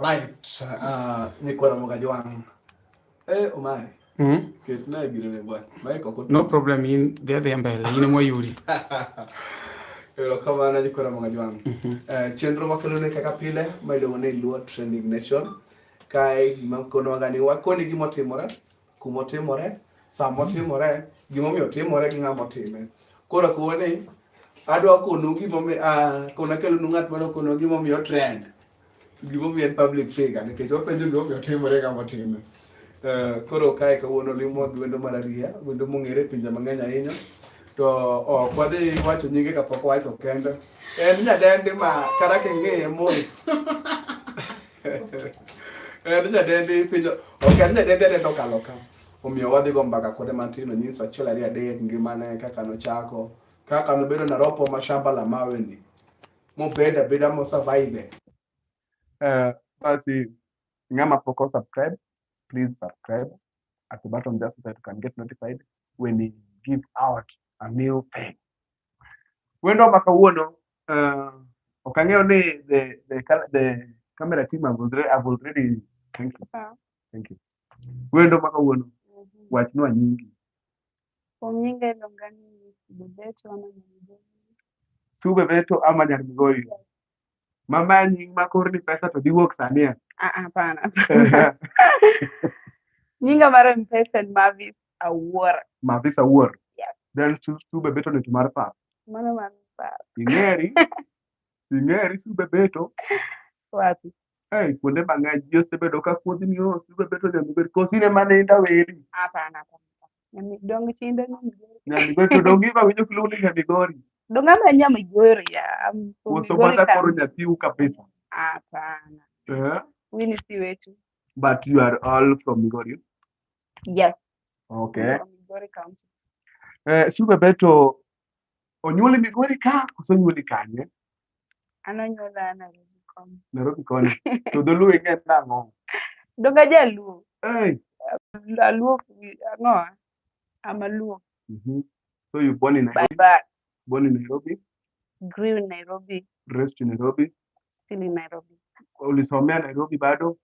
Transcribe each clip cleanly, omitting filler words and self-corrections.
Right. Nyikwa Ramogi Ajwang'. Eh, Omari. Ketna girene bwana. Mike ok No problem, in dhi adhiya mbele, in ema wayudi. Erokamano nyikwa Ramogi Ajwang'. Chenro makelone kaka pile ma iluongo ni Luo Trending Nation. Kae gima konowaga ni wakoni gima otimore, kuma otimore, sama otimore, gimomiyo otimore gi ng'ama otime. Koro koni adwa konu gimomiyo kono akelonu ng'at mane okono gimomiyo trend. Gimomiyo en public figure nikech wapenjo gimomiyo otimore ng'ama otime. Koro kae kawuono limo gi wendo mar ariya, wendo mong'ere e pinje mang'eny ahinya. To ok wadhi wacho nyinge kapok wacho kende. En nyadendi ma kata king'iye mos. En nyadendi pinje, ok en nyadendi adendi okalo ka. Omiyo wadhi go mbaka kode matin onyiso achiel ariyo adek ngimane kaka nochako, kaka nobedo naropo ma shamba la mawe ni. Mobedo abeda mo survive. Basi ng'ama pok o subscribe, please subscribe at the bottom there so that you can get notified when we give out a new thing. Wendo ma kawuono, ok ang'eyo ni the camera team have already, thank you. Sawa. Thank you. Wendo ma kawuono, wachnwa nyingi. Kuom nyinga iluonga ni Bebeto ama Nyamigori. Sue Bebeto ama Nyar Migori. Mama nying ma koro ni pesa to dhi wuok sani e. Ah, ah, hapana. Nyinga mar M-Pesa en Mavis Awuor. Mavis Awuor. Yes. Then Sue Bebeto ni to mar pap. Mano mar pap. Ing'eri, ing'eri Sue Bebeto. Wapi? Hey, kuonde mang'eny ji osebedo ka kuodhi ni oh, Sue Bebeto Nyar Migori. Koso in ema ne indaweri. Hapana, hapana. Dong chinda Nyamigori. Nyar Migori to dong iba winjo kiluongo ni Nyar Migori. Dong ama Nyamigori ya. I'm from Koso Migori mata koro County. nyathiu kabisa. Hapana. Eh? Winnie si wetu. But you are all from Migori. Yes. Okay. From Migori County. Sue Bebeto onyuoli Migori ka koso onyuoli kanye? An onyuola Nairobi koni. Nairobi koni. To dholuo ing'e nang'o? Dong ajaluo. Hey. Aluo ang'o? I'm a Luo. So you born in By Nairobi, birth. born in Nairobi, Grew in Nairobi. Raised in Nairobi, Still in Nairobi. Ulisomea Nairobi bado?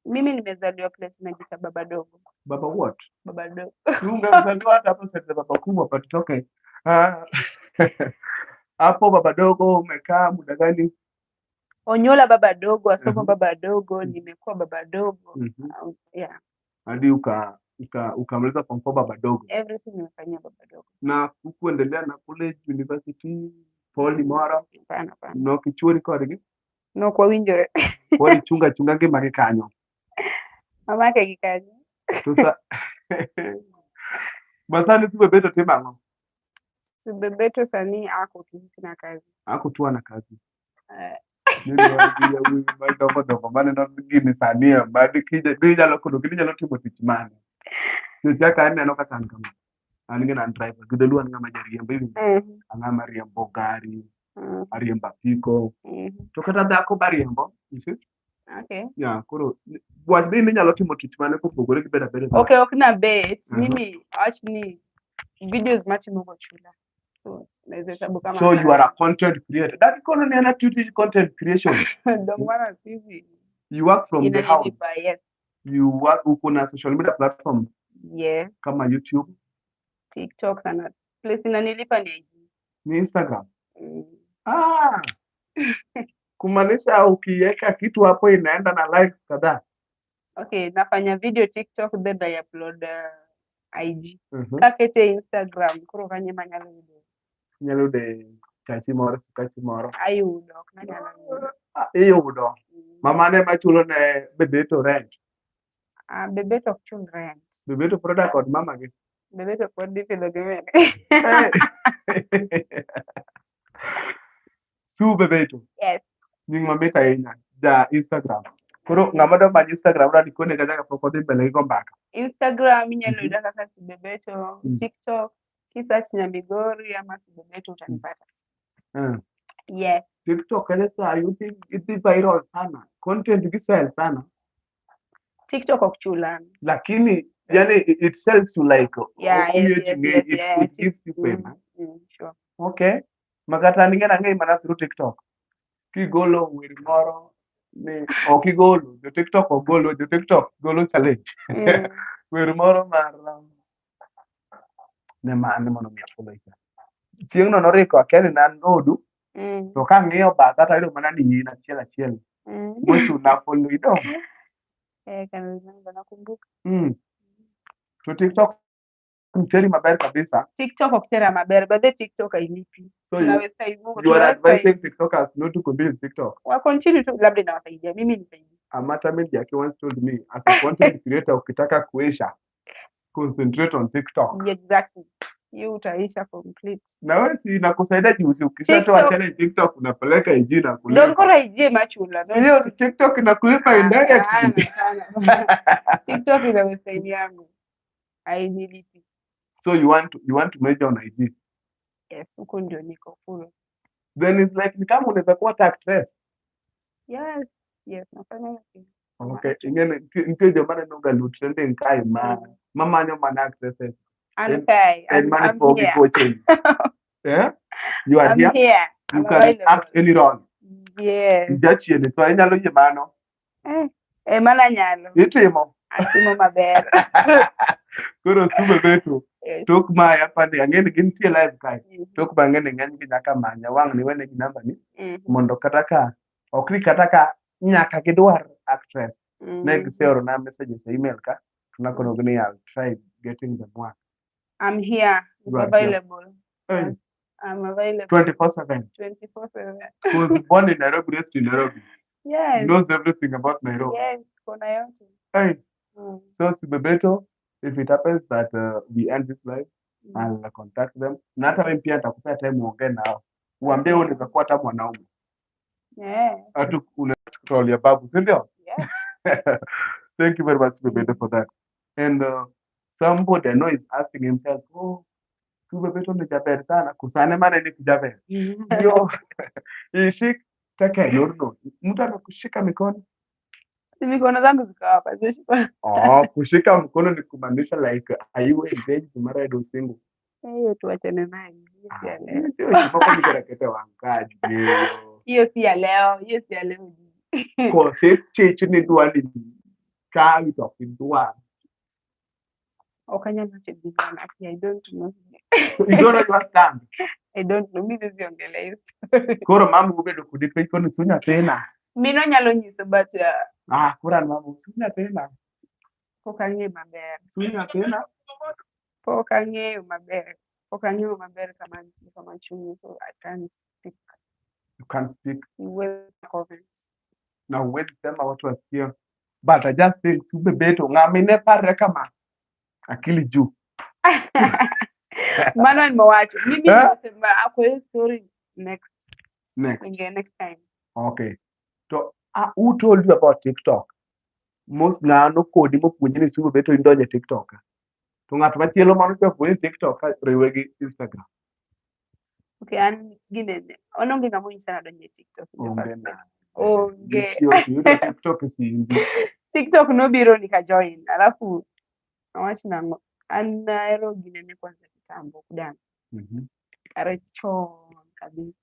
Mimi nimezaliwa place inajiita Baba Dogo. Baba what? Baba Dogo. Ungezaliwa hata hapo sasa baba kubwa, but it's okay. Ah, hapo Baba Dogo umekaa muda gani? Onyuola Baba Dogo, asoma Baba Dogo, nimekuwa Baba Dogo. Yeah. Hadi ukamaliza form 4 Baba Dogo. Everything nimefanyia Baba Dogo. Na hukuendelea na college, university, poli moro? Hapana, hapana. No kichuori kodgi? No kwa winjore. Koro ichunga chunga ngima gi kanyo. Mamake gi kanyo. To sa Masani Sue Bebeto timo ang'o? Sue Bebeto sani ako tu sina kazi. Ako tu ana kazi. Eh. Nini wan gi yawuoyi madongo dongo maneno gini sani e ma ginyalo kono gini nyalo timo tich mane. Nikech kaka aneno kaka an kama. An ng'e an driver. Gi dholuo an ng'ama jariembo iwinjo. An ng'ama riembo gari, ariembo apiko. To kata dhako bariembo, you see? Okay. Yeah, koro wach ni inyalo timo tich mane kopogore gi bedo abeda. Okay, ok nabet. Mimi wach ni videos matimo go chula. So naweza hesabu kama So you are a content creator. That kono ni an activity content creation. Dong mara sisi. You work from the house. Inanilipa, yes. You work uko na social media platform kama YouTube, TikTok sana. Place inanilipa ni IG. Ni Instagram. Ah. Kumaanisha ukiweka kitu hapo inaenda na likes kadhaa. Okay, nafanya video TikTok then I upload IG. Kakete Instagram koro kanye manyalo yudo. Inyalo yude chachi moro, chachi moro. Ayudo, ok nanyalo yudo. Ah, iyudo. Mamane machulo ne Bebeto rent. Ah, Bebeto ok chul rent. Bebeto pod odak kod mama gi. Bebeto pod ipidho gi mene. Hey. Sue Bebeto. Yes. Nying mamit ahinya. Ja Instagram. Koro ng'ama dwa manyo Instagram dwa nikone kata kapok odhi mbele gi go mbaka. Instagram inyalo yuda kaka Sue Bebeto, TikTok kisearch Nyamigori ama Sue Bebeto utanipata. Yes. TikTok kacha sa idhi viral sana. Content gi sell sana. TikTok ok chul an. Lakini yani it sells you like omiyo ji ng'eyo, it gives you fame. Sure. Okay. Makata an ing'e nang'eyi mana through TikTok. Kigolo wer moro Ni ok igolo, jo TikTok ok golo, jo TikTok golo challenge. Wer moro mar ne mane mondo mi afollow cha. Chieng'no noriko akia ni an odu to kang'iyo batha to ayudo mana ni in achiel achiel mochuna follow idong. Eh, can remember, nakumbuka. To TikTok teri maber kabisa. TikTok ok tera maber, but the TikTok hailipi. So you, Tunaweza ivu- you are tunaweza advising TikTokers not to continue TikTok. Wa continue tu, labda inawasaidia. Mimi nisaidia. Amata Jackie once told me as a content creator ukitaka kuisha concentrate on TikTok. Exactly. Hiyo utaisha complete. Na wewe si inakusaidia juzi ukishatoa TikTok. challenge TikTok unapeleka IG na Don kulipa. koro IG machula. Sio TikTok inakulipa indirectly. Hapana, hapana. TikTok ina website yangu. Hainilipi. So you want to major on IG. Yes, huko ndio niko full. Then it's like ni kama unaweza kuwa hata actress. Yes, nafanya hiyo kitu. Okay, ingene nitie joma neno ga Luo trending kae ma mamanyo mana actresses. I'm okay. En I'm, mane I'm pok here. gigocheni. Eh? You are I'm here. here. You I'm can available. act any role. Yes. Jachieni to inyalo yie mano. Eh, eh, mana nyalo. Itimo. Atimo maber. Koro Sube Beto. Yes. Tok mae apani ang'e ni gintie live kae. Tok bang'e ni ng'eny gi nyaka manya wang' ni wene gi namba ni mondo kata ka ok ni kata ka nyaka gidwar actress ne giseorona messages e email ka to nakonogi ni I'll try getting them work. I'm here. I'm You are here. available. Hey, I'm available 24/7. 24/7. Was born in Nairobi, raised in Nairobi. Yes. Knows everything about Nairobi. Yes. Kona yote. Hey, so Subebeto, if it happens that we end this live, I'll contact them. Na hata wewe pia nitakupea time uongee nao. Uambie wewe unaweza kuwa hata mwanaume. Hata unaweza babu, si ndio? Yeah. Thank you very much, Subebeto, for that. And somebody I know is asking himself, oh, Subebeto ni jaber sana, kusane mane ni jaber. Yo, ishik teke yorno. Mtu amekushika mikono. Si mikono zangu ziko hapa. Zimeshikwa. Oh, kushika mkono ni kumaanisha like are you engaged, married or single? Hiyo tuachane nayo. Hiyo si ya leo. Ndio kiboko ni kerekete wangaji. Hiyo si ya leo. Hiyo si ya leo. Kose chich ni dwa ni kawi to ok idwar. Ok anyal wacho gima I don't know. So you don't know your stand. I don't know. Mimi siwezi ongelea hiyo story. Koro mama obedo kodi piny koni su nyathina. Mino nyalo nyiso but Ah, koro an mama su nyathina. pok ang'eyo maber. Su nyathina. Pok ang'eyo maber. Pok ang'eyo maber kama antie kama achung'ie so I can't speak. You can't speak. Siwezi comment. Na huwezi sema watu wasikie. But I just think Subebeto ng'ama ne parre kama akili juu. Mano nimewacho. Mimi Eh? nimesema kwa hiyo story next Next. inge next time. Okay. To who told you about TikTok? Most ng'ano kodi mopuonji ni Subebeto indonjo e TikTok. ka? To ng'at machielo mano puonji TikTok ka riwe gi Instagram. Okay, an ginene. An onge ng'ama onyisa nadonjo e TikTok in the Onge first place. na. Onge. Gitiyo tiyudo TikTok e simbi. TikTok nobiro nika join. Alafu awach nang'o? An nahero ginene kwanza kitambo kudance. Kare chon kabisa.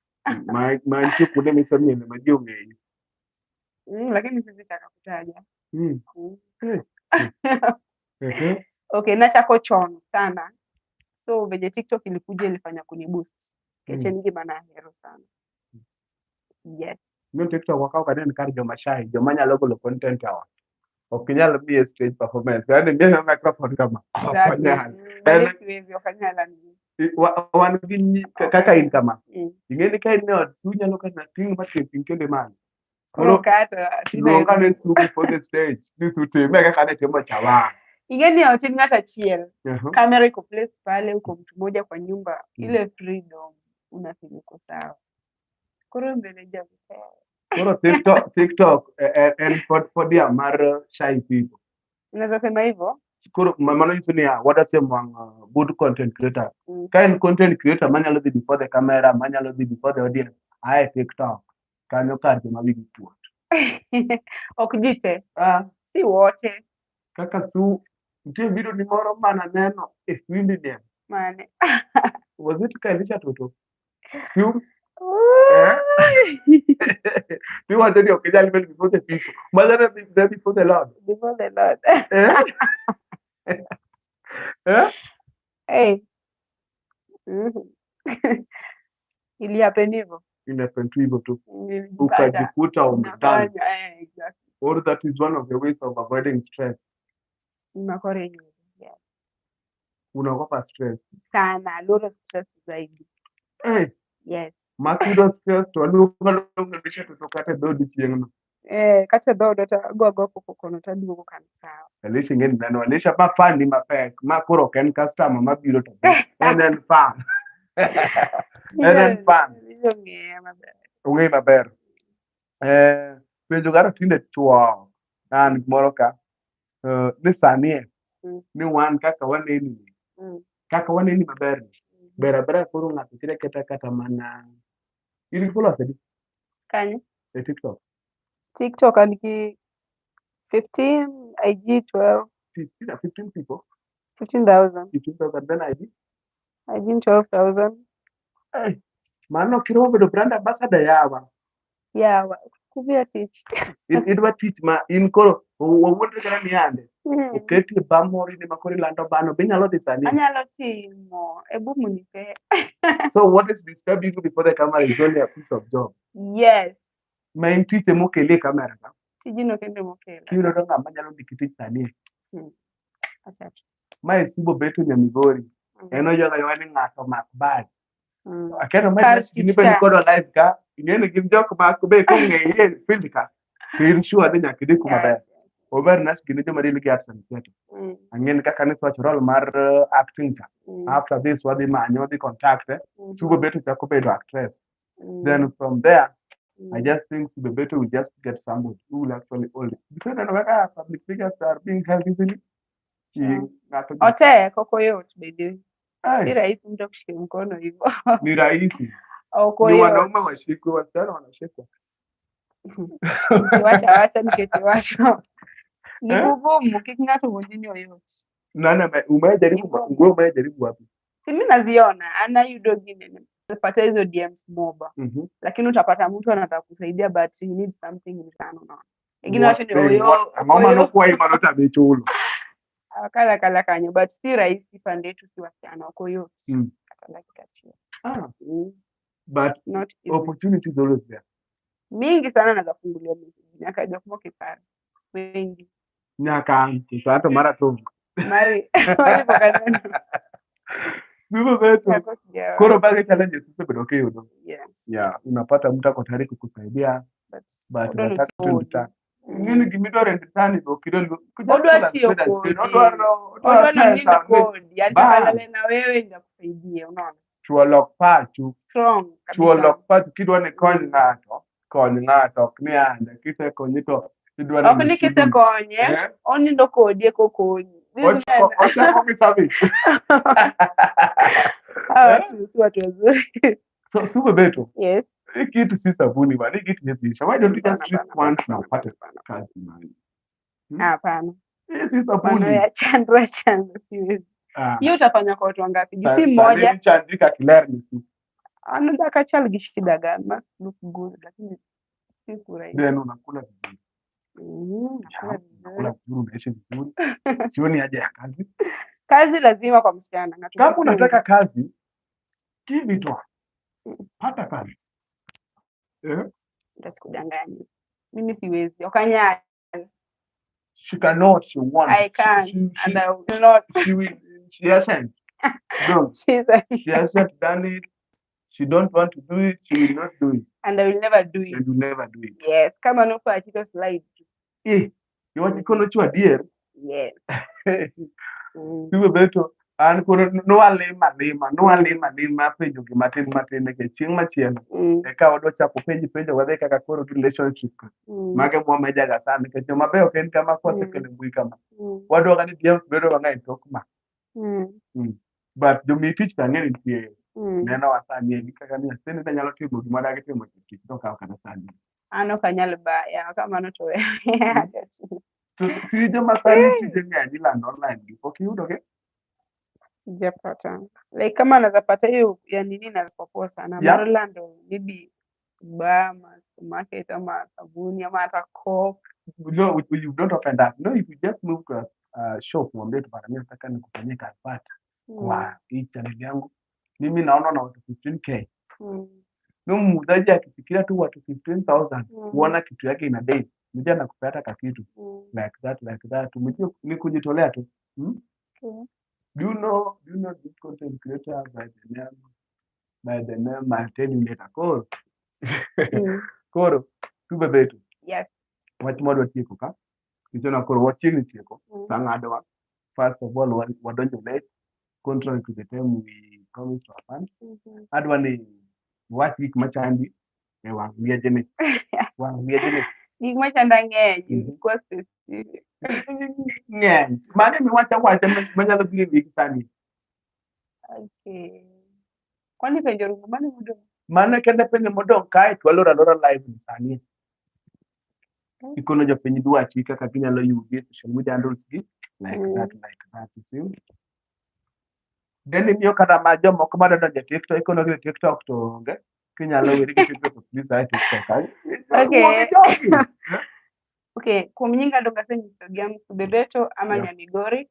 Ma nitie kuonde misemiele ma ji ong'eyi. Lakini siwezi taka kutaja. Eh. Okay, nachako chon sana. So venye TikTok ilikuja ilifanya kuniboost. Nikech en gima nahero sana. Yes. No TikTok wakaw kata en kar joma shy, joma nyalo golo content e ot. Ok inyal miye stage performance. Yaani miye microphone kama. Ok Exactly. onyal. Bale siwezi ok anyal an. Wan gi kaka in kama. Ing'e ni ka in e ot, su nyalo kata ting' matin ting' kende malo. Koro kata Luong ane Su before the stage. Ni Su time kaka ne timo chawa. Ing'e ni ot in ng'at achiel. Kamera iko placed pale, uko mtu mmoja kwa nyumba, ile freedom unafeel uko sawa. Koro mbele jaber. Koro TikTok en podium mar shy people. Unaweza sema hivyo? Koro mano nyiso niya, wadasemo wang' good content creator. Ka en content creator manyalo dhi before the camera, manyalo dhi before the audience, ae TikTok. Kanyo kar joma wigi kuot. Ok ji te, Ah, si wote kaka Su, nitie video ni moro mananeno e wimbi niya. mane. Was it Kailisha Toto? Su, eh? Iwacho ni ok inyal bedo before the people. Mother be before the Lord. Before the Lord. Eh? Eh? Hey. Ili happen hivyo. Inahappen tu hivyo tu. Nilijipata Ukajikuta umedance. nafanya, eh, exactly. Or that is one of the ways of avoiding stress. Makore nyingi. Yeah. Unaogopa stress. Sana, a lot of stress zaidi. Eh, Yes. makiyudo stress to aluongo aluonga Alicia to kata e dhoodi chieng'no. Eh, kata dhood to ago ago koko kono to aduogo kan sawa. Alicia ing'e ni neno Alicia ma fan ni mapek ma koro ok en customer mabiro to dhi. En fan. En fan. Alicia ong'eya maber. Ong'eyi maber. Eh, penjo garo tinde chuo an gimoro ka ni sani e ni wan kaka waneni kaka waneni maber ni ber abera koro ng'ato kira keta kata mana in gi followers adi Kanyo. e TikTok? TikTok an gi 15, IG 12, 15, 15 people. 15,000. 15,000 then IG. IG 12,000. Eh, mano kiromo bedo brand ambassador yawa. Yeah, kubia tich. Idwa tich ma in koro wawuondre kata ni yande oketi e ba moro in ema koro ilando bano be inyalo dhi sani. Anyalo timo e boom ni pe. So what is disturbing you before the camera is only a piece of job. Yes. Ma en tich emokeli e camera ka. Tijino kende mokela. Kiyudo to ng'ama nyalo ndiki tich sani. Achacho. Mae Sibo Beto Nyamigori. En oywago aywaga ni ng'ato omak bag. Akia to mae Kar gini tich be ka. nikodwa live ka. Ing'e ni gin jok ma be kong'eyi e field ka. To in sure ni nyaka idhi kuma ber. Ober nas gini joma deal gi arts and theatre. Ang'e ni kaka nisewacho role mar acting cha. After this wadhi manye wadhi contact eh. Subo Beto chako bedo actress. Then from there I just think Sibo Beto will just get somebody who will actually hold it. Giseneno kaka public figures are being held easily. Ng'ato Otek, ok oyot bende. Ai, Si rahisi mtu akushike mkono hivyo. ni rahisi. Ok Ni wanaume oyot. washikwe, wasichana wanashikwa. Wacha wacha nikech iwacho. Ni Eh? kugumu kik ng'ato wuondi ni oyot. Nani umejaribu Ni wewe umejaribu wapi? Si mimi naziona, anayudo gine pata hizo DMs moba. Lakini utapata mtu anataka kusaidia but he needs something in return, unaona. Wengine wacho ni oyo, Ang'o oyo. manokwayi mano tami chulo? Kala kala kanyo but si rahisi pande yetu si wasichana ok oyot. Kata dakika achiel. Ah, but Not easy. opportunity is always there. Mingi sana naweza fungulia message nyaka jok moko iparo. Wengi. Nyaka an to to mara to. Mari mari pok aneno. Sibo Beto. Nyaka sijaona. Koro bage challenges osebedo kiyudo. Yes. Yeah, unapata mtu ako tayari kukusaidia But but odwaro unataka tu tiyo in kodi. return. Ing'eni gimidwaro in return be ok idwar. Odwa tiyo kodi. Odwaro Odwa ni pesa. ninde kodi. Ati Bas. kalale na wewe nitakusaidia, unaona. Chuo lok pachu. Strong Chuo kabisa. lok pachu kidwa ni kony ng'ato, kony ng'ato ok ni ande kisekonyi to idwa ni Ok ni mishuduni. kisekonye, Eh? onindo kodi eka okonyi. This Ochako men ochako gi service. hawa Eh? watu si watu wazuri. So Sibo Beto, Yes. hii kitu si sabuni bana, hii kitu ni biashara. Why don't you just Hapana, treat hapana, once na hapana, upate hapana. kazi man? Hapana. Hii si Mano sabuni. ya chandra chandra siwezi. Ah, Hiyo utafanya kwa watu wangapi? Juu si sani mmoja. chandika kiler ni si. Anaweza akachal gi shida ga must look good lakini si kurahisi. Then unakula vizuri. Nakula Yeah, vizuri. unakula vizuri, unaishi vizuri. Sioni haja ya kazi. Kazi lazima kwa msichana. Na Kama tujifunze. unataka kazi, give it one. Pata kazi. Eh? Nitasikudanganya. Mimi siwezi. Okanyal. She cannot, she won't. I can't She, and I will not. she will, she hasn't. No, She's like, she hasn't done it. She don't want to do it. She will not do it. and I will never do it. And will never do it. Yes. Kama nopachi to slide. Eh, iwacho kono chwo adier. Yes. Sibo Beto, an koro nwalima lima, nwalima lima penjo gi matin matin nikech chieng' machielo eka wadwa chako penji penjo wadhi kaka koro gi relationship ka. Mage mwamejaga sana nikech joma beyo ok en kama kwasekelo e mbui kama. Wadwa ga ni DMs bedo mang'eny tok ma. But jomi tich to ang'e ni nitie. Neno wa sani eni kaka ni aseni ne nyalo timo gima dagi timo tich to okawo kata sani. An ok anyal baya kamano to we. To tije ma sani tije ng'eny ilando online gi pok iyudo gi? Sijapata. Like kama naweza pata hiyo ya nini na poa sana. Yeah. Mar lando maybe Bahamas. supermarket ama sabuni ama hata Coke. No, you don't open that. No, if you just move to a shop, mwambie tu bana, mimi nataka nikufanyie advert kwa hii channel yangu. Mimi naona na watu 15K. No, muuzaji akifikiria tu watu 15,000 kuona kitu yake ina bei, mmoja anakupea hata kakitu like that, like that. Umejua ni kujitolea tu. Hmm? Okay. Do you know this content creator by the name I'll tell you later. Koro. Koro, tubebetu. Yes. Wach mwadwa tieko ka. Kichona koro wachiegni tieko. Sa ng'adowa. First of all, wadonjo late contrary to the time we promised our fans. Adwa ni wach gik machandi e wang' liejni. Wang' liejni. Gik machanda ng'eny, kwa specific. Ng'eny. Mane miwacho awacha manyalo biro e wiyi sani. Okay. Kwani penjo rumo mane modong'? Mano kende penjo modong' kae to waloro alora live ni sani. Ikono jopiny dwachi kaka ginyalo yudi e social media handles gi like that, like that, you see. Then imiyo kata ma jomoko madwa donjo e TikTok, ikono gi ni TikTok to onge. Kinyalo weri gi TikTok to please ae TikTok. Okay. Wuo gi jogi. Okay, kuom nyinga donge asenyisogi am Subebeto ama Nyamigori.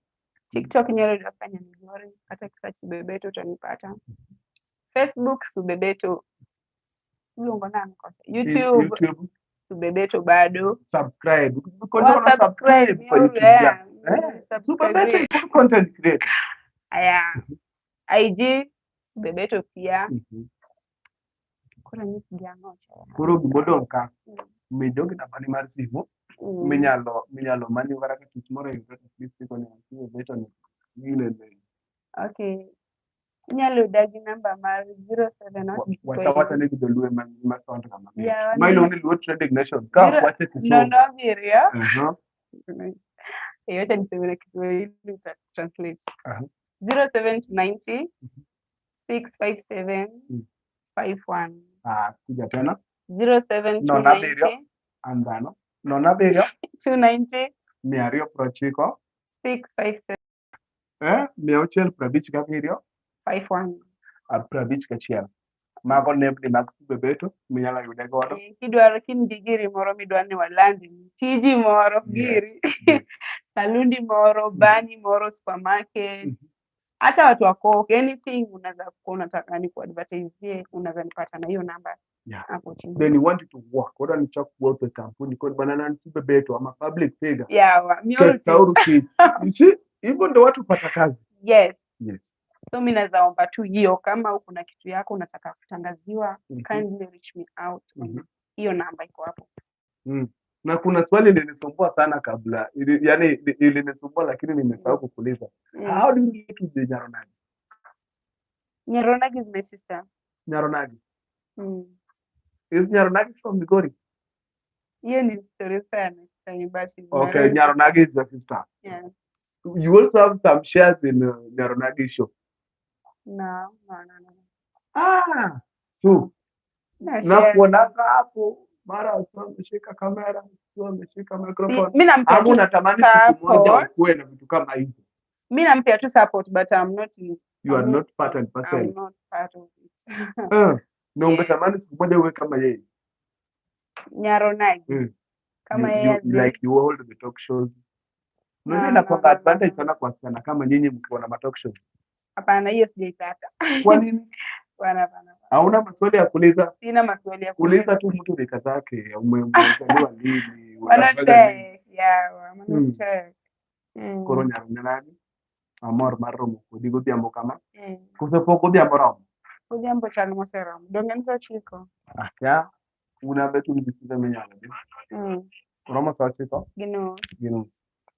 TikTok inyalo yuda kaka Nyamigori, kata kisearch Subebeto utanipata. Facebook Subebeto. Iluongo nang'o kocha? YouTube YouTube Subebeto bado. Subscribe. Wa subscribe kwa YouTube yeah. yako. Subebeto Subscribe. is good content creator. Aya. IG Subebeto pia. Koro anyisgi ang'o cha? Koro gimodong' ka, mi jogi nambani mar simu minyalo manyo kata ka tich moro oyudore to at least ikone Subebeto ni ginene. Okay. Inyalo yuda gi namba mar 07 awach gi Wacha Kiswahili. wacha ni gi dholuo ema sound ga mamit. Yeah, Ma iluongo ni Luo Trending Nation. Ka ok wache Kisungu. 07. Eh, wacha niseme na Kiswahili uta translate. 0790 657 51. Ah, kuja tena. 07 7. Andano. 07. 290 290. 657 657. 51. 51. Mago nembni mag Subebeto minyalo yude godo. Eh, kidwaro kin gi giri moro midwa ni walandi tiji moro giri salundi moro bani moro supermarket hata watu wa Coke, anything unaweza kuwa unataka ni kuadvertise, unaweza nipata na hiyo namba hapo chini. Then you want to work. Wadwa ni chak wuotho e kampuni kod bana an Subebeto, I'm a public figure. Yeah, mioro Ket tauru tich. You see? Hivyo ndo watu pata kazi. Yes. Yes. So mi naweza omba tu hiyo, kama kuna kitu yako unataka kutangaziwa, kindly reach me out on hiyo namba iko hapo. Na kuna swali lilinisumbua sana kabla, yani ilinisumbua lakini nimesahau kukuuliza. How do you relate with the Nyaronagi? Nyaronagi is my sister. Nyaronagi. Is Nyaronagi from Migori? Hiyo ni story sana, but she's my Okay, real Nyaronagi is your sister. Yeah. You also have some shares in Nyaronagi show. No. Ah, so Na na share. kuonaga hapo mara akiwa ameshika kamera, akiwa ameshika microphone. Mi nampea Ama tu unatamani siku moja support. ukuwe na vitu kama hizo. Mi nampea tu support, but I'm not in, You are I'm not part and parcel. I'm not part of it. Eh, na ungetamani siku moja uwe kama yeye. Nyaronagi. Kama yeye Like you hold the talk shows. Unajua No, inakuanga no, no, advantage no. sana kwa wasichana kama nyinyi mkiwa na ma talk shows. Hapana, hiyo sijaitaka. Kwa nini? Hapana, hapana. Hapana. Hauna maswali ya kuuliza? Sina maswali ya kuuliza. Uliza tu mtu rika zake, umezaliwa lini, unafanya nini. Wanatek, yeah, wanatek. Koro Nyaronagi, amor mar romo kodi godhiambo kama. Koso pok godhiambo romo? Godhiambo chal moseromo. Donge en saa 9? Akia, un abe un gi seche minyalo dhi. Romo saa 9 Gi nus. Gi nus.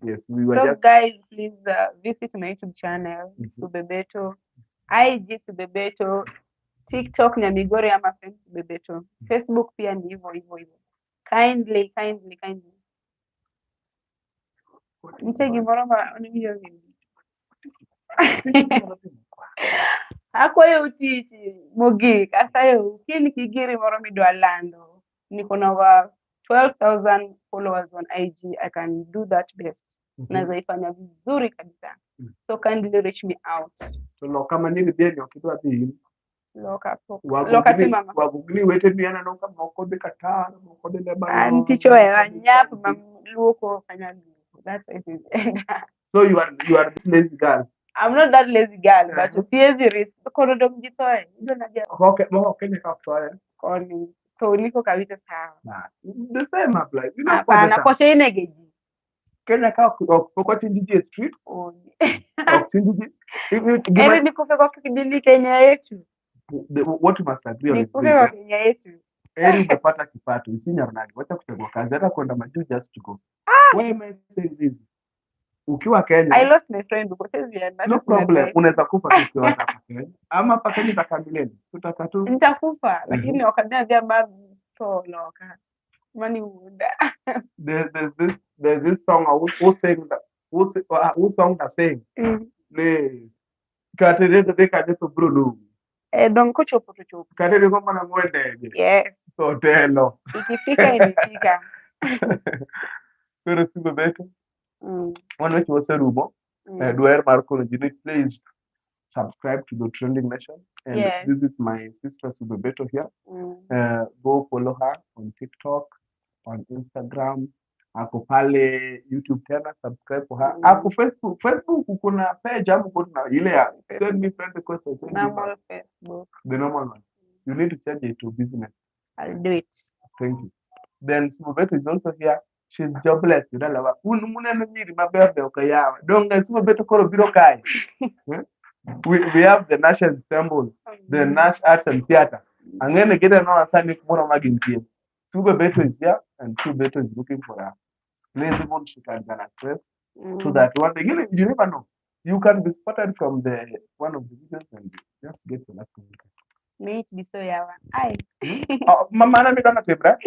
Yes, we were So just guys, please visit my YouTube channel, Subebeto, IG Subebeto, TikTok Nyamigori ama Fem Subebeto. Facebook pia ni hivyo hivyo hivyo. Kindly, kindly, kindly. Nitie gimoro ma niwinjo ni akwayo tich mogik, asayou kin gi giri moro midwa lando, niko na over 12,000 followers on IG, I can do that best. Naweza ifanya vizuri kabisa. So kindly reach me out. To loka ma nigi dhieni ok idwa dhi in. Loka pok. Loka timo ang'o? Wagugni weteni aneno ka moko dhi Qatar, moko dhi Lebanon. An tich owewa nyap ma luoko ok anyal luoko. That's why it is. So you are this lazy girl. I'm not that lazy girl, but siwezi risk. Kono dong ji thoe. Idwa na Moko Kenya ka ok thoye. Koni. To liko kabisa sawa. Nah, the same applies. You know, Hapana, kocha inege ji. Kenya ka ok pok wachinji ji e street, Onge. Ok chinji ji. Eri nikufe kwa kijiji Kenya yetu. What you must agree on is Nikufe this, kwa eh? Kenya yetu. Heri umepata kipato, isinyar nadi, wacha kuchagua kazi, hata kwenda majuu just to go. Why am I saying this? Ukiwa Kenya, I lost my friend huko siwezi enda. No problem, unaweza kufa tu ukiwa hapa Kenya. Ama hapa Kenya itakaa milele. Tutakaa tu. Nitakufa lakini wakaniambia ma tho loka. Mani muda. There's this song who sang that who song that saying ni kata dhi kanye to bro luwi. Eh, dong kochopo to chopo. Kata ringo mana ng'we ndege Yes. to telo. Ikifika imefika. Koro Simba Beto, wan weche waserumo. Dwaher mar kono ji ni please subscribe to the Trending Nation. And this is my sister Suba Beto here. Go follow her on TikTok, on Instagram, ako pale YouTube tena, subscribe for her. Ako Facebook, Facebook kuna page ama kuna ile ya send me friend request, I send you back. Normal Facebook. The normal one. You need to change it to business. I'll do it. Thank you. Then Suba is also here. She's jobless. Dalawa. Un muneno nyiri maber beyo ka yawa. Donge Suba Beto koro biro kae. Eh? We have the Nash Ensemble, the Nash Arts and Theatre. Ang'e gite no sani kumoro ma gintie. Suba Beto is here and Suba Beto is looking for a place even she can access to that one. You never know. You can be spotted from the one of the videos and just get your last contract. May it be so yawa. Ai. Oh, mama na midona timre.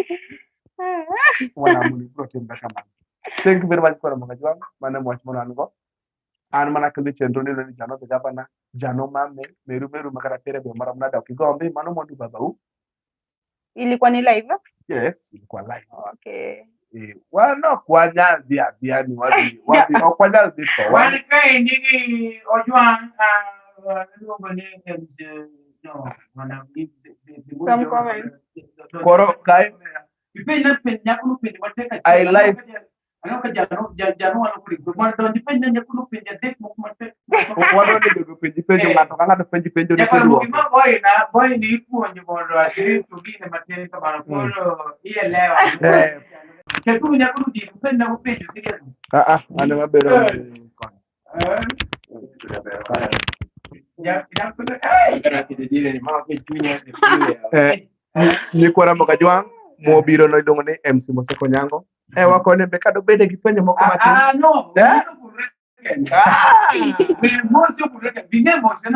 Wana muli bro timre kamano. Thank you very much for mga jwang. Mana mwach mono an go. An mana kendo chenro ni ni jano the governor, jano mame, meru meru makata tere be maram nada okigombi, mano mwandu babau. Ilikuwa ni live? Yes, ilikuwa live. Okay. Eh, wan ok wanyal dhi adhiya ni wadhi, wadhi, ok wanyal dhi tho. Wan kaendi gi Ojwang' iluongo ni MC no mana Some comments. Koro kae Ipenj na penj nyako no penj matek achiel. I like Ang'o ka jano jano walo kuri mondo donj ipenj na nyako no penj adek moko matek. Wadwa ni jogo penji penjo ng'ato ka ng'ato penji penjo ni Nyaka tiduoko. gima boy na boy ni ipuonjo mondo adhi to gine matin kamano koro ielewa. Eh. Keturu nyako no dier upenj na penjo serious. Ah ah, an ema bedo koni. Eh. Nyako no eh. Eh, nyikwa Ramogi Ajwang' mobiro no iluongo ni MC Moseko Nyango. Eh, wakone be kadobede gi penjo moko matin. Ah no. Eh? Ah!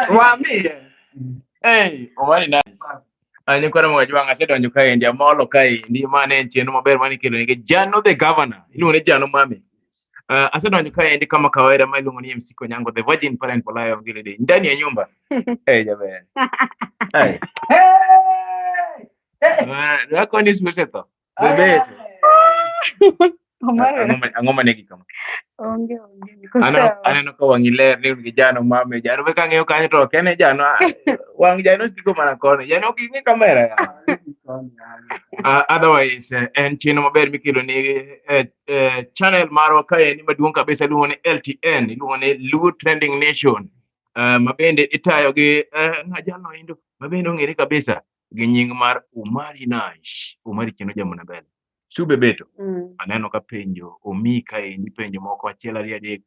Wamiye. Hey, Omari nice. Nyikwa Ramogi Ajwang' asedonjo kaendi amolo kaendi ma ne en chenro maber mane ikelo nikech Jano the governor iluongo ni Jano Mami. Asedonjo kaendi kama kawaida ma iluongo ni MC Konyango the Virgin Parent Bolayo Ngilidi ndani ya nyumba. Hey, jaber. Hey. Wakoni osetho. Bebeto. Omar, Ang'o manegi kama? Onge onge niko Aneno sawa. Aneno ka wang'i ler ni un gi Jano Mami. Jano be kang'iyo kanyo to ok en Jano. Ah, wang' Jano siko mana koni. Jano ok ing'i kamera ya. Otherwise en chenro maber mikelo ni channel marwa kaendi maduong' kabisa iluongo ni LTN iluongo ni Luo Trending Nation ma bende itayo gi ng'a jalno endo ma bende ong'ere kabisa gi nying mar Umari Nash. Umari chenro jamona mbele. Sube Beto aneno ka penjo omi kaendi penjo moko achiel ariyo adek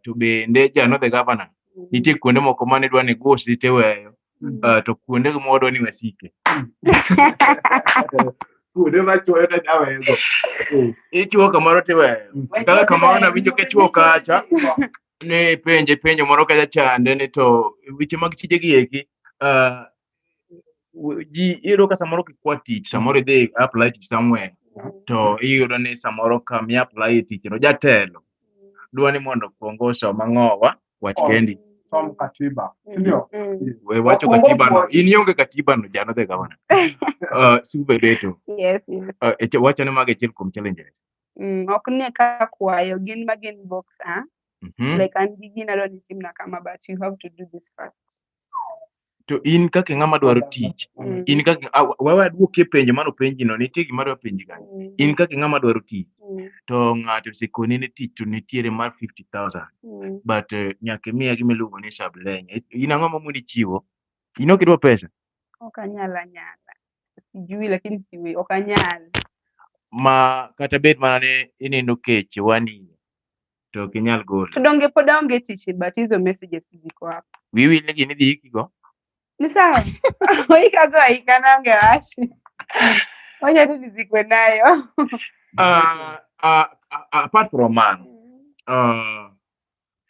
to bende Jano the governor nitie kuonde moko mane idwa ni igusi tiweyo to kuonde mwadwa ni wasike. Kuonde machuoyo to awego. Ichuo kamoro tiweyo kaka kamoro nawinjo kichuo kacha ni penje penjo moro kacha chande ni to weche mag tije gi eki ji iyudo ka samoro kikwa tich samoro idhi apply tich somewhere to iyudo ni samoro kama apply e tich no jatelo dwa ni mondo okuong osom ang'owa wach kendi. Som katiba. Si ndio? We wacho Okuongo katiba no puonj. in ionge katiba no Jano the governor Sube Beto Yes. wacho ni mago achiel kuom challenges. Ok ni ka kwayo gin ma gin box ah. Like an gi gina adwa ni itimna kama but you have to do this first. To in kaka ng'ama dwaro tich, in kaka wewe aduokie penjo mane openji no, nitie gima adwa penji kanyo. In kaka ng'ama dwaro tich, to ng'ato osekoni ni tich to nitiere mar 50,000 but nyaka imiya gima iluongo ni sublenya. In ang'o mamoni chiwo? In ok idwa pesa? Ok anyal anyala. Sijui lakini siwe, ok anyal. Ma kata bed mana ni inindo kech wani to ok inyal golo. To donge pod aonge tich but hizo messages ziko hapo. Wiyi wil ni gini idhi ikigo. Ni sawa. Oikago aika naonge wach. Wacha tu nizikwe nayo. Apart from mano,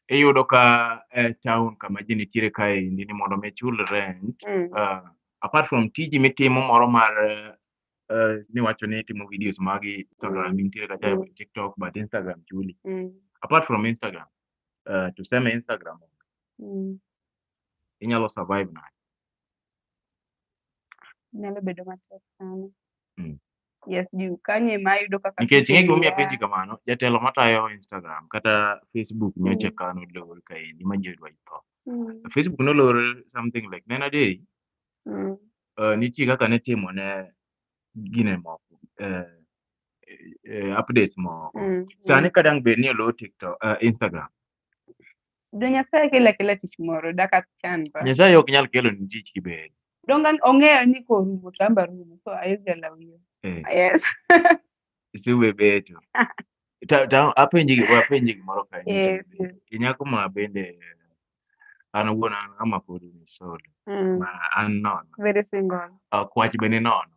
iyudo ka town kama ji nitiere kaendi ni mondo mi chul rent, apart from tiji mitimo moro mar niwacho ni itimo videos magi Instagram, intiere kacha TikTok, but Instagram chuli. Apart from Instagram, tuseme Instagram inyalo survive nade? Nyalo bedo matek sana. Yes, juu kanyo ema ayudo kaka Nikech ing'e gimomiyo fikiria. apenji kamano, jatelo matayo Instagram kata Facebook nyocha ka nolor kaendi ma ji odwa tho. Facebook nolor something like nine a day, nitie kaka nitimo ne gine moko, updates moko. Sani ka dang' bed ni olor TikTok, Instagram. Do Nyasaye kelo akela tich moro dak achan ba. Nyasaye ok nyal kelo ni tich kibed. Donge ong'eyo ni korumo to an be arumo so awezi allow you. Yes. Isiwe beto. Ta apenji gimoro ka Yes, yes. Inyako ma bende an owuon an ng'ama pod ni solo. Ma an nono. Very single. Kwach bende nono.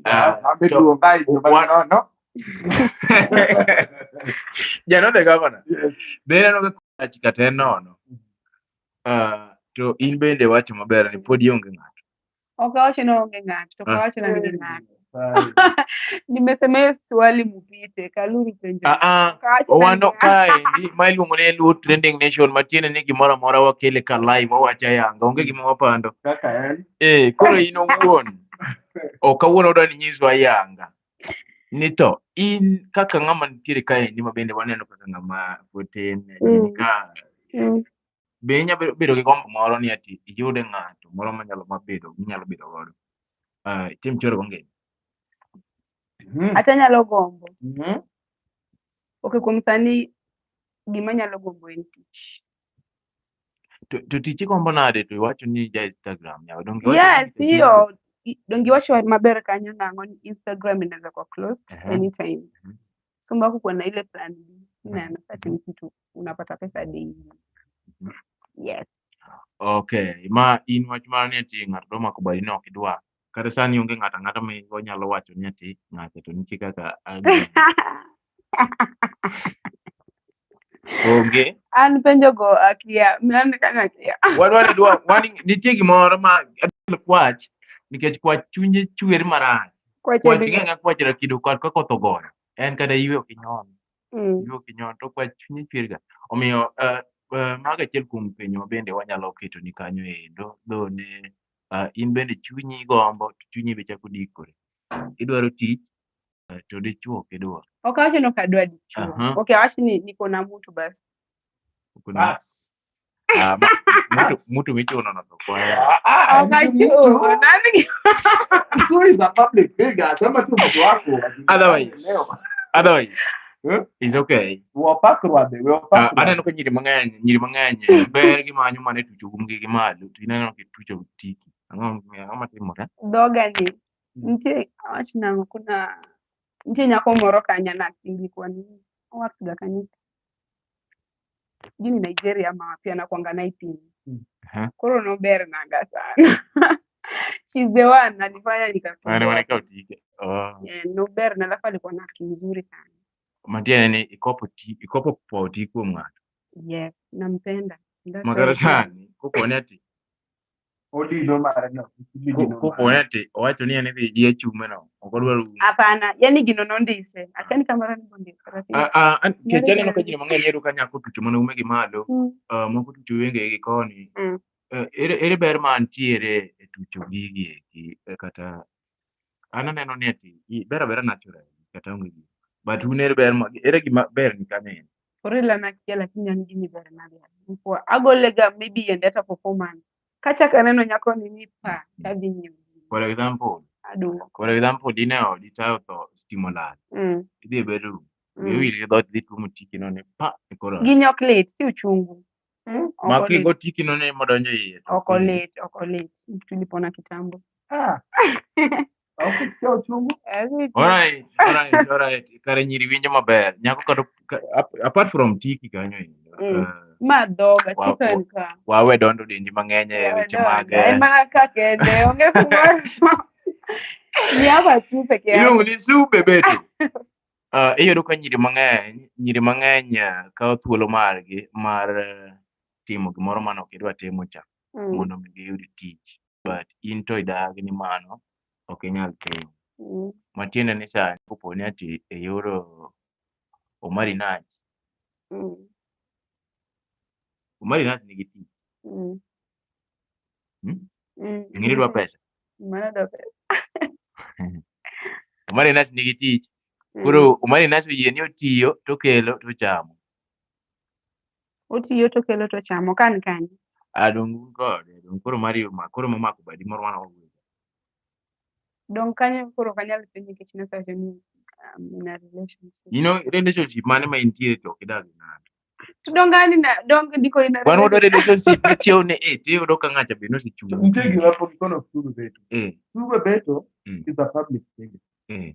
Abe duoga ijoma nono. Jano the governor. Yes. Be aneno ka kwach kata en nono. To in bende wacho maber ni pod ionge ng'ato. Ok awacho ni onge ng'ato, to ok awacho ni an gi ng'ato. Nimesema hiyo swali mupite, Kaluru penjo. Ah, Ok awacho ni an Owando gi ng'ato. kaendi ma iluongo ni Luo Trending Nation matiende ni gimoro amora wakele ka live wawacho ayanga onge gima wapando. Kaka en. Koro in owuon ok kawuono wadwa ni nyiswa ayanga ni to in kaka ng'ama nitiere kaendi ma bende waneno kaka ng'ama pod tin ka be inyalo bedo gi gombo moro ni ati iyude ng'ato moro manyalo mabedo minyalo bedo godo itim choro go ngima. Ati anyalo gombo. Okay, kuom sani gima anyalo gombo en tich. To tich igombo nade to iwacho ni ja Instagram yawa donge iwacho Yes, ni hiyo donge iwacho maber kanyo nang'o ni Instagram inaweza kuwa closed anytime. So mpaka kuwa na ile plan B. Ineno ati ni kitu unapata pesa daily. Yes. Okay, ma in wach mar ni ati ng'ato dwa mako badi ni ok idwar. Kata sani onge ng'ato ang'ata ma onyalo wacho ni ati ng'ato to nitie kaka onge. An penjo go akia, an kanyo akia. Wadwa ni dwa wan nitie gimoro ma adwaro kwach nikech kwach chunye chwer marach. Kwach Kwach en ing'e ng'a kwach rakido kod ka koth ogoyo. En kata iwe ok inyon. Iwe ok inyon to kwach chunye chwer ga. Omiyo mago achiel kuom penjo ma bende wanyalo keto ni kanyo endo dho ne in bende chunyi gombo to chunyi be chako dikore. Idwaro tich to dichuo ok idwar. Ok awacho ni ok adwa dichuo. Okay, awach ni niko na mtu basi. Bas. Mtu michuno no to kwayo. Ok achuo. Nani? So is a public figure. Sema tu mtu wako. Otherwise, it's okay. Wapak rwadhe, we wapak rwadhe. Aneno ka nyiri mang'eny ber gimanyo mana e tucho umgi gi malo to ineno kitucho tiki. Ang'o matimore? Dhoga ni. Nitie awach nang'o kuna nitie nyako moro kanyo na acting kwa nini? Oact ga kanyo. Sijui ni Nigeria ama wapi anakuanga na ipini. Koro nober naga sana. She's the one alifanya nikakumbuka. Mane mane kawo tike. Oh. Yeah, nober na alafu alikuwa na acting nzuri sana. Matiende ni ikopo powo ti kuom ng'ato. Yes, nampenda. That's Makata why sani koponi ati Odino mare no. Odino koponi ati owacho ni en idhi gi achume no ok odwar umo. Hapana, yani gino nondise. Akia ni kamera ni bondise lakini. Nikech aneno ka ji mang'eny iyudo ka nyako otucho mana ume gi malo, moko otucho wenge gi koni. Ere ber mantiere e tucho gigi eki kata an aneno ni ati ber abera natural kata onge gino. But un ere ber ma ere gima ber ni kanyo endo? For real an akia lakini an gini ber nade. Agole ga maybe yiende hata for 4 months. Kachako aneno nyako ni ni pa tadhi nyiewo. For example, Aduoko. for example, dine odi taya otho, stima olal. Idhi e bedroom. Iwil gi dhoot idhi tuomo tiki no ni pa e kor ot. Gini ok lit, si uchungu. Ok Ma olit. kigo tiki no ni modonjo iye. To Ok olit, ok olit. Tulipona kitambo. Ah. Ok ikia uchungu. Alright, alright, alright. Kare nyiri winjo maber. Nyako kata apart from tiki kanyo endo. Ma dhoga, chicken ka. Wawe dondo dendi mang'eny e weche mag En mana ka kende, onge kumoro. Ni hapa tu peke yake. Iluongo ni sube beto. Iyudo ka nyiri mang'eny kawo thuolo margi mar timo gimoro mane ok gidwa timo cha mondo mi giyud tich. But in to idagi ni mano ok inyal timo. Matiende ni sani kopo ni ati iyudo Omari Nach, Omari Nach nigi tich. Hmm? Ing'eni dwa pesa. Mano dwa pesa. Omari Nach nigi tich. Koro Omari Nach oyie ni otiyo tokelo tochamo. Otiyo tokelo tochamo kan kanye. Ah, dong un kode, dong koro mari koro momako badi moro wan wawuoyo. Dong kanyo koro ok anyal penjo nikech nasewacho ni I'm in a relationship. You know, relationship mane ma intie to ok idag gi ng'ato. To dong an in a dong ndiko in a Wan wadwa relationship michiew ni eh tiyudo ka ng'acha be nosechung'. Nitie gima pok ikono Sube Beto. Sube Beto is a public figure. Eh.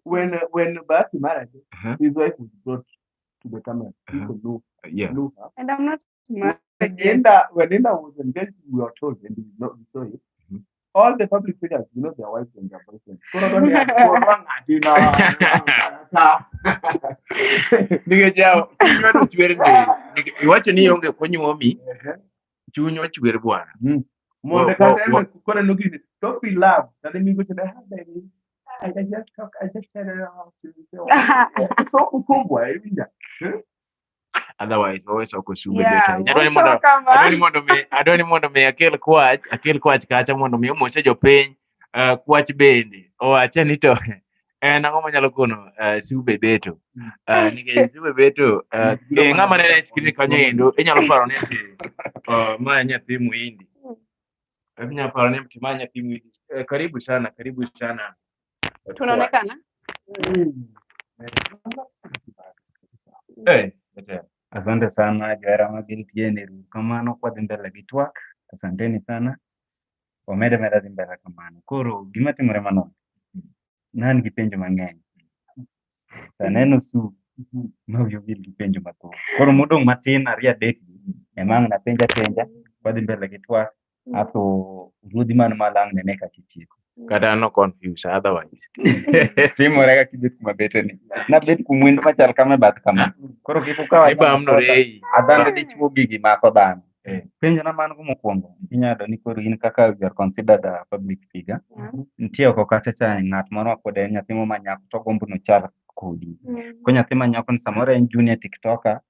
When Bahati married, his wife was brought to the camera. People knew her. And I'm not married When yet. Linda was engaged, we were told, and we, know, we saw it. All the public figures, you know their wives and their boyfriends. Koro dwani koro ng'ati na- Nikech yaw, chunywa to chwer ndi. Iwacho ni ionge konyuomi, chunywa chwer bwana. Mondo kata en koneno gini, don't be love. Kata migo to ah baby, I just talk, I just tell her how to say. So ukubwa, iwinja. Otherwise, wawe soko sube Yeah, beto. Adwani mondo wacho kama. adwani mondo mi akel kwach kacha mondo mi omose jopiny kwach bende owache ni to en ang'o manyalo kono Sube Beto, nikech Sube Beto ng'ama neno e screen kanyo endo inyalo paro ni ati ma nyathi muhindi, inyalo paro ni ati ma nyathi muhindi. Karibu sana, karibu sana. Tunaonekana? Jatelo. Asante sana johera mag LTN, ero kamano kwadhi mbele gi twak. Asanteni sana. Wamed ameda dhi mbele kamano. Koro gima timore manok, ne an gi penjo mang'eny. To aneno Su ma wiya owil gi penjo mathoth. Koro modong' matin ariyo adek gi ema ang' napenj apenja, wadhi mbele gi twak, asto ruodhi man malo ang' nene kaka itieko. Kata an no confuse otherwise. Timore kaka ibet kuma beteni. Nabet kumwendo machal kama e bath kama. Koro kik ukaw Ibamno rei. Adhande dichuo gigi mako dhano. Eh. Penjo na man go mokwongo, inyalo ni koro in kaka you are considered a public figure. Nitie oko kacha cha ng'at moro ma pod en nyathi moro ma nyako to ogombo nochal kodi. Ko nyathi ma nyako ni samoro en junior TikToker,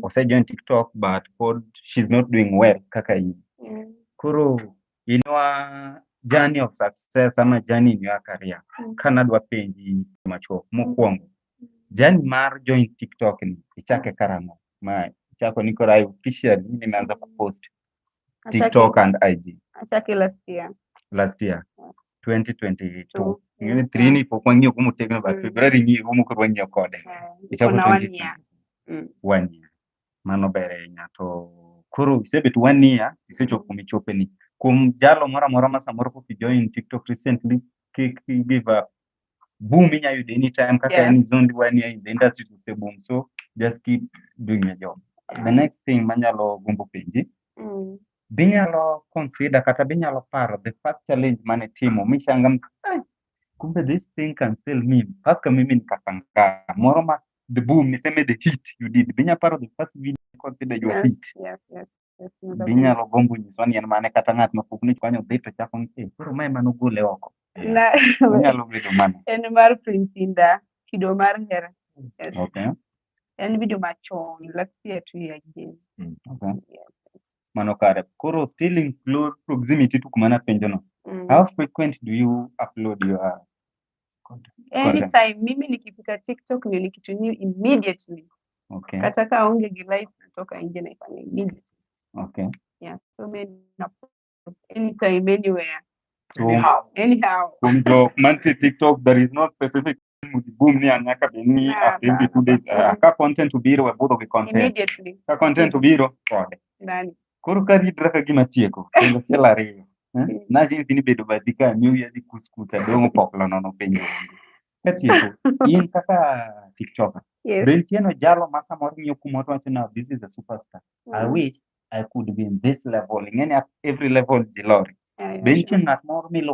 ose join TikTok but pod she's not doing well kaka in. Koro in your journey of success ama journey in your career, ka nadwa penji machuok, mokwongo, journey mar join TikTok ni ichake karang'o? Ma ichako ni koro I officially nimeanza kupost TikTok and IG. Achake last year. Last year 2022. Two. Ing'e ni three ni pok wang'iyo kumotegno, but February ng'iyo kumo koro wang'iyo kode. Ichako Iko na one 2022. year. One year. Mano ber ahinya. To koro isebet one year, isechopo kuma ichope ni. Kuom jalo moro amora ma samoro pok i-join TikTok recently, kik i give up. Boom inya yudo anytime kaka en is only one year in the industry to say boom. So just keep doing your job. The next thing manyalo gombo penji, binyalo consider kata binyalo paro the first challenge mane timo mishanga, "Ai, kumbe this thing can sell me mpaka mimi nikashangaa," moro ma the boom, niseme the hit you did, binya paro the first video you consider your hit? Yes. Naweza Binyalo gombo nyiswa ni en mane, kata ng'at ma pok ne odhi to chako ni, "Eh, koro mae manogole oko." Na Onyalo bedo mane? En mar Prince Indah, Kido mar Hera. Yes. En video machon, last year 2 year again. Okay. Mano kare. Koro still in close proximity to kuma napenjo no, how frequent do you upload your content? Anytime mimi nikipita TikTok ndio ni kitu new immediately. Kata ka aonge gi live, natoka nje naifanya immediately. Yeah, so mimi na Anytime, anywhere. So Anyhow. Anyhow. kuom jok mantie TikTok there is no specific boom ni an nyaka bed ni Ah, after every 2 days. hapana. Ka content obiro, wabudho gi content. Immediately. Ka content obiro kode. Ndani. Koro ka ridra ka gima tieko, penjo achiel ariyo. Eh? Najinsi ni bedo bathi ka miyo yadhi kuskus adong' opoklo nono penjo onge. Katieko, in kaka TikToker, Yes. be nitie no jalo ma samoro ng'iyo kumoro to wacho na this is a superstar. I wish I could be in this level. Ing'eni at every level ji lori. Yeah, Be sure. nitie ng'at moro milo